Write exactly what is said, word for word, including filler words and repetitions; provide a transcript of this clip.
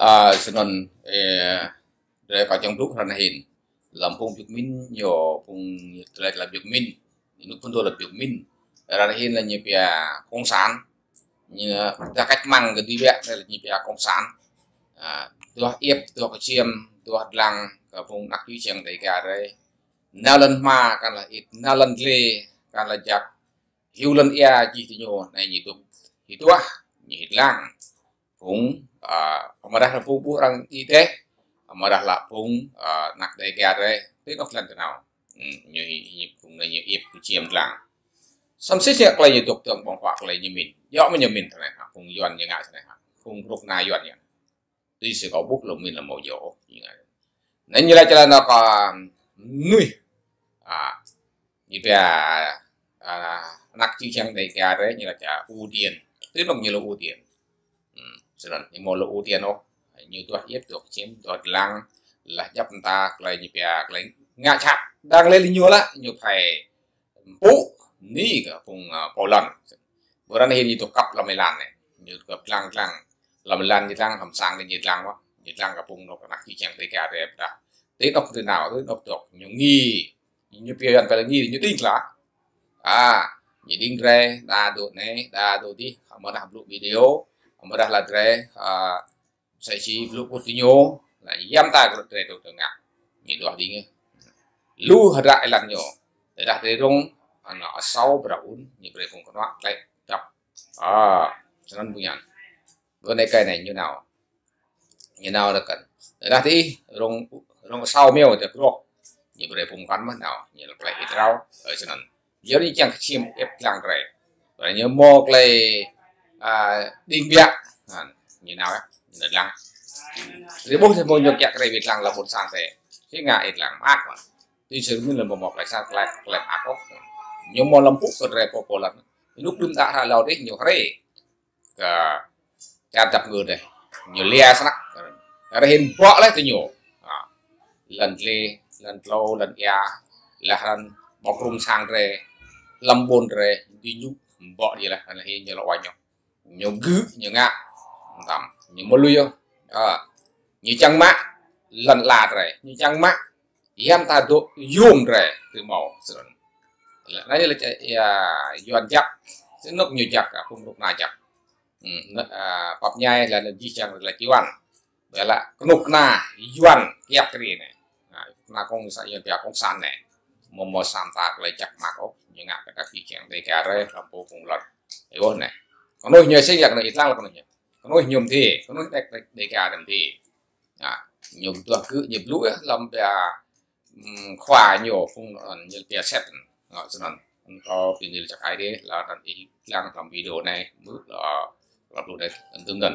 À, snăn, ơ, drei kâo čiăng blŭ ară anei hĭn. Hlăm phung Việt Minh, ñu phung drei hlăm Việt Minh. Ñu phung dô hlăm Việt Minh. Ară anei hĭn lĕ ñu pia cộng sản. Ñu dah cách mạng kơ dui biă, lĕ ñu pia cộng sản. À, duah iêp, duah kčiêm, duah dlăng, kơ phung anak čư̆ čiăng Dega drei. Nao lăn hma kăn lĕ ĭt, nao lăn dliê kăn lĕ jăk. Hiu lăn êa jih diñu, anei ñu dôk. Hiu duah, ñu dlăng. Phung, à, amâodah lĕ phung ƀuh arăng ih deh, amâodah lĕ phung, à, anak Dega drei, ti anôk lăn ti nao. Hmm, ñu, ñu, phung anei ñu iêp kčiêm dlăng. Snăn sĭt ñu klei ñu dôk dơ̆ng ƀơ̆ng huă klei ñu mĭn. Djŏ mơ̆ ñu mĭn snei hă, phung Yuăn ñu ngă snei hă, phung knŭk kna Yuăn ñu. Tui si kâo ƀuh lŏ mĭn lŏ amâo djŏ, ñu ngă. Anei ñu lač lĕ nao kơ mnuih. À, ñu pia, à, anak čư̆ čiăng Dega drei, ñu lač čiăng ưu tiên. Ti anôk ñu lŏ ưu tiên. Hmm, snăn, ñu amâo lŏ ưu tiên ôh. Ñu duah iêp, duah kčiêm, duah dlăng, leh djăp mta klei ñu pia, klei ngă jhat. Đang lĕ ñu lĕ, ñu phải mpŭ, ni kơ phung, à, Poland. Ƀuôn ară anei hĭn ñu dôk kăp hlăm êlan anei. Ñu dôk kăp dlăng dlăng. Hlăm êlan ñu dlăng, hlăm sang ñu dlăng wă. Ñu dlăng kơ phung anôk anak čư̆ čiăng Dega drei ƀiădah. Ti anôk ti nao, ti anôk dôk. Ñu ngĭ. Ñu pia Yuăn pia lĕ ngĭ, ñu đing tla. À, ñu đing drei, đa dôk anei, đa dôk dih, amâodah blŭ video, amâodah lĕ drei, à, msĕ si blŭ kơ diñu, leh ya mta kơ drei dôk tơngah. Ñu duah dih ngă. Lu hdră êlan ñu. Tơdah drei rŭng, anăn asâo brei ŭn, ñu brei phung knuă, klei dăp. À, snăn ƀuôn Yuăn. Ƀuôn anei kơ anei ñu nao. Ñu nao rơkăn. Tơdah ti, rŭng, rŭng asâo miâo ti groh. Ñu brei phung kăn mơh nao. Ñu lĕ klei ih trao, ơ, snăn. Yua ñu čiăng kčiêm iêp dlăng drei. Ƀiădah ñu mâo klei, à, đing biă. Hăn, ñu nao, ñu dlăng. Drei ƀuh drei mâo ñu kiă drei bi dlăng hlăm ƀuôn sang drei. Si ngă ih dlăng mă ôh. Ti si mĭn lĕ mâo mâo klei sa klei, klei mă ôh. Ñu mâo lăm pŭk kơ drei pô pô lăn. Ñu đŭm đă hră hlâo dih, ñu hriê. Kơ čar dăp ngư dih. Ñu lia snăk. Ară hĭn bŏ leh diñu. À. Lăn dliê, lăn tlâo, lăn êa. Leh anăn ƀŏk rŭm sang drei. Hlăm ƀuôn drei. Diñu bŏ dih leh. Leh hĭn ñu lŏ uañ ñu. Ñu gư̆, ñu ngă. Mtam. Ñu mâo lui yơh. À. Ñu čiăng mă lăn ala drei. Ñu čiăng mă ya mta dôk yuôm drei ti mâo snăn. Leh anăn lĕ čiăng, ya, Yuăn jăk. Ti anôk ñu jăk, à, phung knŭk kna jăk. Hmm, nă, à, pap ñai leh anăn jih jang lĕ Yuăn. Ƀiădah knŭk kna Yuăn kiă kriê anei. Nă, knŭk kna cộng sản, Yuăn pia cộng sản anei. Mâo mâo sa mta klei jăk mă ôh, ñu ngă kơ anak čư̆ čiăng Dega drei, hlăm pô phung lăn. Ơ, ƀuh anei. Knuih ñu sĭt ya knuih ih dlăng lĕ knuih ñu. Knuih ñu mdê, knuih Dega, Dega drei mdê. Nă, ñu duah gư̆, ñu blŭ ya, hlăm pia, ừm, khua ñu phung, ơ, ñu pia set. Nă, snăn. Kâo bi nil čăk ai dih, leh anăn ih dlăng hlăm video anei, mơ̆, leh, leh blŭ anei, anăn tŭm anăn.